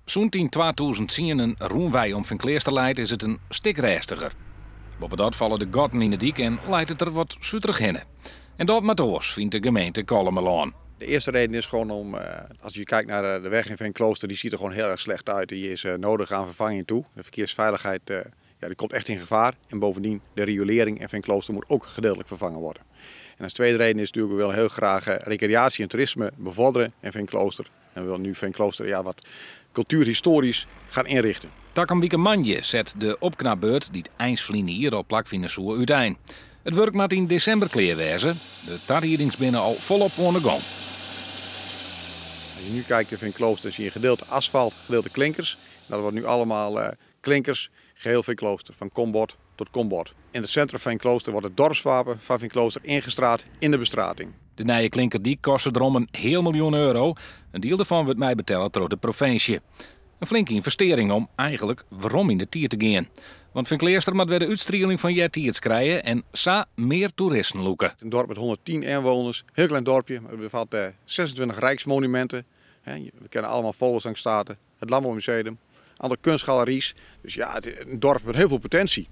Sûnt yn 2010 in rûnwei om Feankleaster leit, is it in stik rêstiger. Boppedat falle de gatten yn de dyk en leit it der wat suterich hinne. En dat moat oars, fynt de gemeente Kollumerlân. De eerste reden is gewoon om, als je kijkt naar de weg in Veenklooster, die ziet er gewoon heel erg slecht uit. Die is nodig aan vervanging toe. De verkeersveiligheid, ja, die komt echt in gevaar. En bovendien, de riolering in Veenklooster moet ook gedeeltelijk vervangen worden. En als tweede reden is natuurlijk, we willen heel graag recreatie en toerisme bevorderen in Veenklooster. En we willen nu Veenklooster, ja, wat cultuurhistorisch gaan inrichten. Takom wike moandei set de opknapbeurt, dy't eins ferline jier al plakfine soe, útein. It wurk moat yn desimber klear wêze. De tariedings binne al folop oan de gong. Als je nu kijkt in Veenklooster, zie je gedeelte asfalt, gedeelte klinkers. Dat wordt nu allemaal klinkers, geheel Veenklooster, van kombord tot kombord. In het centrum van Veenklooster wordt het dorpswapen van Veenklooster ingestraat in de bestrating. De nije klinkerdyk kostet rom in heal miljoen euro. In diel derfan wurdt meibetelle troch de provinsje. In flinke ynvestearring om eigenlik werom yn de tiid te gean. Want Feankleaster moat wer de útstrieling fan eartiids krije en sa mear toeristen lûke. Een dorp met 110 inwoners, heel klein dorpje, maar het bevat 26 rijksmonumenten. We kennen allemaal Fogelsanghstate, het Landbouwmuseum, andere kunstgaleries. Dus ja, het is een dorp met heel veel potentie.